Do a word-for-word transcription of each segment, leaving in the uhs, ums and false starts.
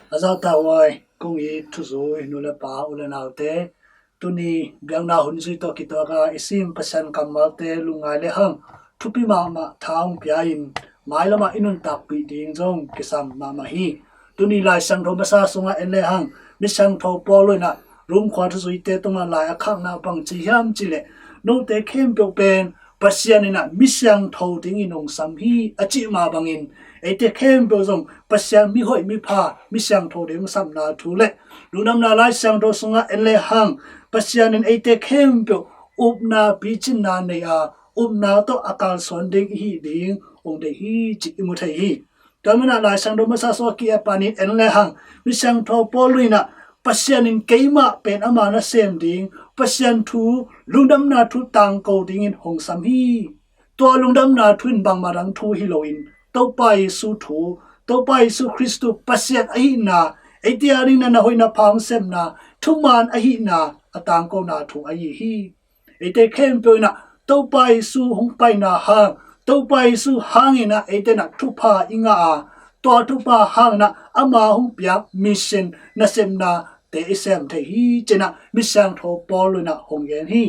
A zahtakhuai kong it thuzui nu le pa u le naute, tuni biakna hun zui tawh kituak a i sim Pasian kammalte lungngai le hang thupi mahmah tha hong pia in, mailamah i nuntakpih ding zong kisam mahmah hi. Tuni Lai Siangtho masa sungah en le hang, mi siangtho Paul in ah Rom khua thuzuite tungah lai a khakna bang ci hiam cih leh, note khempeuh pen Pasian in ah mi siangtho dingin hong sam hi a cih mah bangin, eite khempeuh zong Pasian mihoih, mipha, mi siangtho ding hong sapna thu le lungdamna Lai Siangtho sungah en le hang, Pasian in eite khempeuh upna picinna nei a, upna tawh a kalsuan ding i hi ding hong deih hi cih i mu thei hi. Tua manin ah Lai Siangtho masa sungah ki-ep panin en le hang, mi siangtho Paul in ah Pasian in keimah pen ama nasem ding, Pasian thu, lungdamna thu tangko dingin hong sam hi. Tua lungdamna thu in bangmah dang thu hi loin, Topa Jesu thu, Topa Jesu Khristu Pasian ahihna, eite adingin na hoihna pha hong sepna, thuman ahihna a tangkona thu ahi hi. Eite khempeuh in ah Topa Jesu hong paina hang, Topa Jesu hangin ah eite in ah thupha i ngah a, tua thupha hangin ah ama hong piak mission nasepnate i sem thei hi ci-in ah mi siangtho Paul in ah hong gen hi.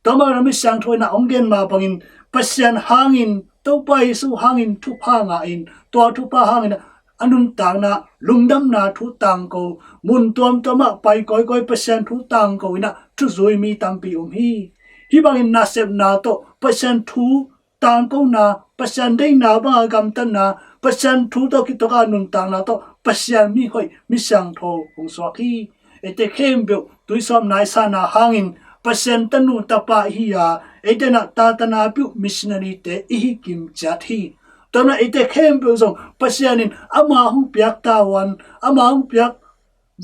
Tua manin ah mi siangtho in ah hong gen mah bangin, Pasian hangin, Topa Jesu hangin thupha ngah in, tua thupha hangin ah a nuntakna, lungdamna thu tangko, mun tuamtuam ah pai kawikawi Pasian thu tangko in ah thuzui mi tampi um hi. Hih bangin nasepna tawh Pasian thu tangkona, Pasian deihna banga gamtatna, Pasian thu tawh kituak a nuntakna tawh Pasian mihoih, mi siangtho hong suak hi. Eite khempeuh tuisawpna i sanna hangin Pasian tanu tapa i hi a, eite in ah ta tana peuh missionary-te i hi kim ciat hi. Tua manin ah eite khempeuh zong Pasian in ama hong piak tavuan, ama hong piak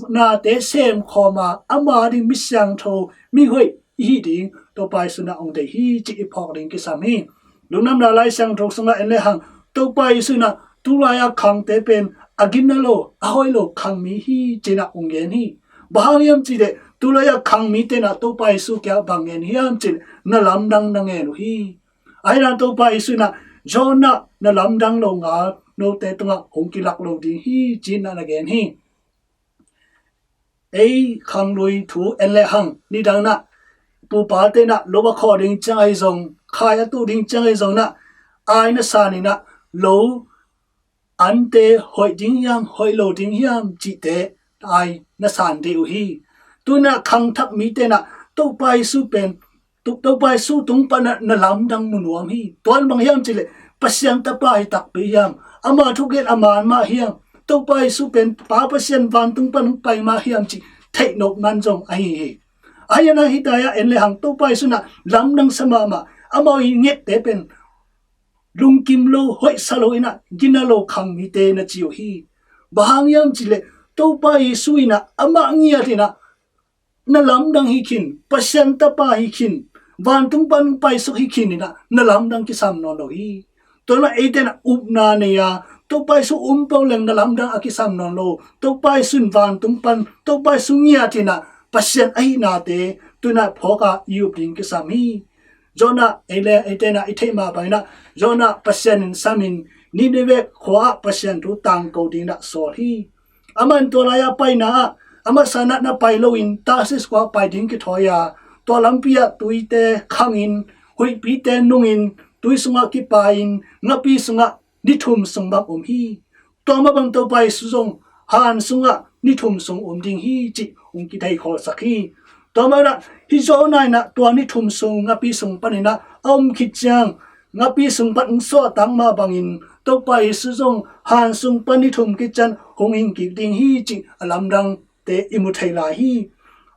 nate sem khawm a, ama ding mi siangtho, mihoih i hi ding Topa Jesu in ah hong deih hi cih i phawk ding kisam hi. Lungdamna Lai Siangtho sungah en le hang, Topa Jesu in ah tulai a khangte pen a gina lo, a hoih lo khang mi hi ci-in ah hong gen hi. Bang hang hiam cih leh tulai a khang mite in ah Topa Jesu kiangah bang ngen hiam cih leh na lamdang na ngen uh hi. Ahi zongin Topa Jesu in ah Jonah na lamdang lo ngal note tungah hong kilak lo ding hi ci-in ah na gen hi. Ei khanglui thu en le hang, nidang in ah pupate in ah lo a khawh ding ciang ahi zong, khai a tuh ding ciang ahi zong in ah ai na san in ah lo ante hoih ding hiam, hoih lo ding hiam cihte ai na san ding uh hi. Tu-in ah khangthak mite in ah Topa Jesu pen, tu-, Topa Jesu tung pan ah na lamdang mu nuam hi. Tua in bang hiam cih leh Pasian tapa hi takpi hiam, ama thugen a man mah hiam, Topa Jesu pen Pa Pasian vantung pan hong pai mah hiam cih theih nop man zong ahi hi. Ahi zongin ah hih lai-ah en le hang Topa Jesu in ah lamdang sa mahmah, amau i ngette pen lungkim lo, hoihsa lo in ah gina lo khang mite na ci uh hi. Bang hang hiam cih leh Topa Jesu in ah amah ngiat in ah na lamdang hi khin, Pasian tapa hi khin, vantung pan paisuk hi khin in ah na lamdang kisam nawn lo hi. Tua manin ah eite in ah upna nei a, Topa Jesu um peuh leng na lamdang a kisam nawn lo, Topa Jesu in vantung pan, Topa Jesu ngiat in ah Pasian ahihnate tu-in ah phawk a i up ding kisam hi. Jonah, ei le, eite in ah i theih mah bangin ah, Jonah Pasian in sam in, Nineveh khua ah Pasian thu tangko dingin ah sawl hi. Amah in tua lai-a paina ah, a masa in ah na pai loin Tarsis khua ah pai ding kithawi a, tua lampi ah tuite khangin, huihpite nungin, tui sungah kipai-in, ngapi sungah ni thum sung bang um hi. Tua mah bang Topa Jesu zong han sungah ni thum sung um ding hi cih hong kithei khawlsak hi. Tua mah in ah hih Jonah in ah tua ni thum sung ngapi sung panin ah a um khit ciang, ngapi sung pan hong suahtak mah bangin Topa Jesu zong han sung pan ni thum khit ciang hong hing kik ding hi cih a lamdangte i mu thei lai hi.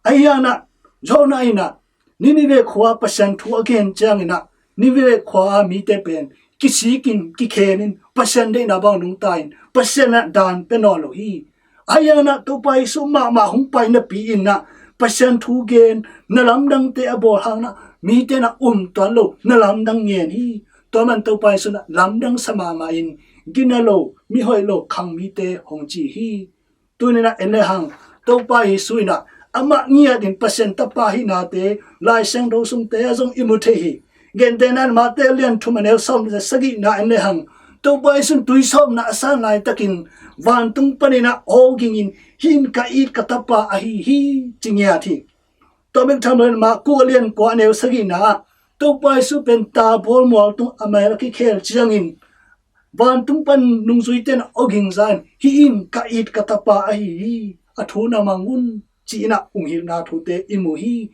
Ahi zongin ah Jonah in ah Nineveh khua Pasian thu a gen ciangin ah Nineveh khua mite pen kisik in, kikhen in, Pasian deihna bang nungta in, Pasian in ah daan pia nawn lo hi. Ahi zongin ah Topa Jesu mahmah hong pai napi in ah Pasian thu gen, na lamdangte a bawl hangin ah mite in ah um tuan lo, na lamdang ngen hi. Tua manin Topa Jesu in ah lamdang sa mahmah in, gina lo, mihoih lo khang mite hong ci hi. Tu-in ah en le hang, Topa Jesu in ah amah ngiat in Pasian tapa ahihnate Lai Siangtho sungte ah zong i mu thei hi. Gentehna in Mate a lian thum a neu sawm le sagihna en le hang, Topa Jesu in tuisawpna a san laitakin vantung panin ah awgingin, "Hih in ka it ka tapa ahi hi," ci ngiat hi. Tua bek tham loin Marku a lian kua a neu sagihna ah Topa Jesu pen tabual mual tung a mel a kikhel ciangin vantung pan nungzuite in awging zah in, "Hih in ka it ka tapa ahi hi, a thu na mang un," ci-in ah hong hilhna thute i mu hi.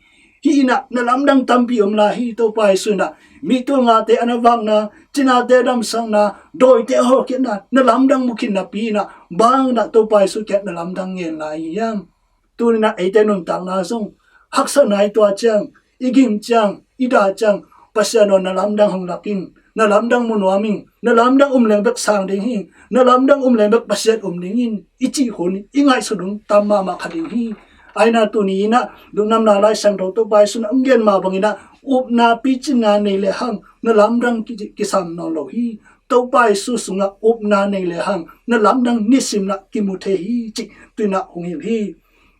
Hih in ah na lamdang tampi om lai hi. Topa Jesu in ah mi tul ngate a na vakna, cinate a damsakna, dawite a hawlkhiatna, na lamdang mu khin napi in ah bang in ah Topa Jesu kiang na lamdang ngen lai hi hiam? Tuni in ah eite nuntakna zong haksatna i tuah ciang, i gim ciang, i dah ciang, "Pasian aw, na lamdang hong lak in, na lamdang mu nuam ing, na lamdang um leng bek sang ding hi, na lamdang um leng bek Pasian um ding hi," i cih hun, i ngaihsut hun tam mahmah kha ding hi. Ahi zongin tuni in ah Lungdamna Lai Siangtho Topa Jesu in ah hong gen mah bangin ah upna picinna nei lehang na lamdang ki-, kisam nawn lo hi. Topa Jesu sungah upna nei lehang na lamdang nisim in ah kimu thei hi cih tuni in ah hong hilh hi.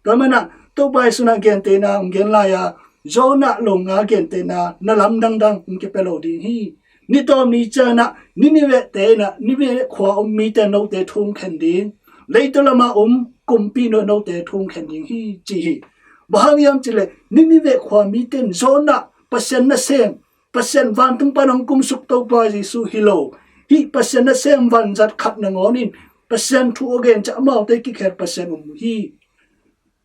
Tua manin ah Topa Jesu in ah gentehna hong gen lai a, Jonah longa gentehna na lamdang dang hong kipia lo ding hi. Ni tawm ni ciangin ah Nineveh te in ah, Nineveh khua om mite note thu hong khen ding, leitaw lama om kumpi nu note thu hong khen ding hi ci hi. Bang hang hiam cih leh Nineveh khua mite in Jonah, Pasian nasem, Pasian vantung pan hong kumsuk Topa Jesu hi lo, hih Pasian nasem vanzat khat nangawn in Pasian thu a gen ciang amaute kikhel Pasian um hi.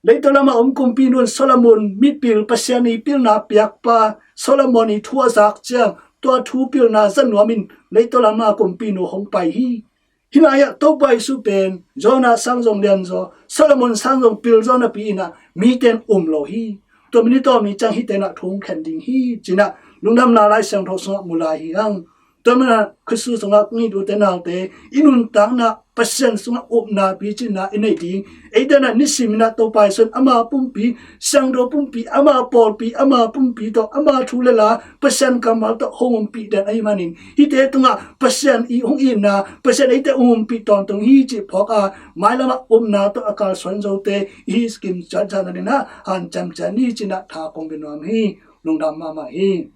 Leitaw lama om kumpi nu in Solomon mipil, Pasian i pilna piakpa Solomon i thu a zak ciang tua thu pilna za nuamin leitaw lama kumpi nu hong pai hi. Hih lai-ah Topa Jesu pen Jonah sang zong lianzaw, Solomon sang zong pilzaw napi in ah mite in um lo hi. Tua manin ni tawm ni ciang hihte in ah thu hong khen ding hi ci-in ah Lungdamna Lai Siangtho sungah mu lai hi hang. Tua manin ah Khristu sungah kong it u te nau te, i nuntakna Pasian sungah upna picinna i neih ding. Eite in ah nisim in ah Topa Jesu in ama pumpi, siangtho pumpi, ama pawlpi, ama pumpi tawh, ama thu le la, Pasian kammal tawh hong umpih den ahih manin, hihte tungah Pasian i hong itna, Pasian eite hong umpih tawntung hi cih phawk a, mailamah upna tawh a kalsuan zote i hih kim ciatciat nadingin ah hanciam ciat ni ci-in ah tha kong pia nuam hi. Lungdam mahmah hi.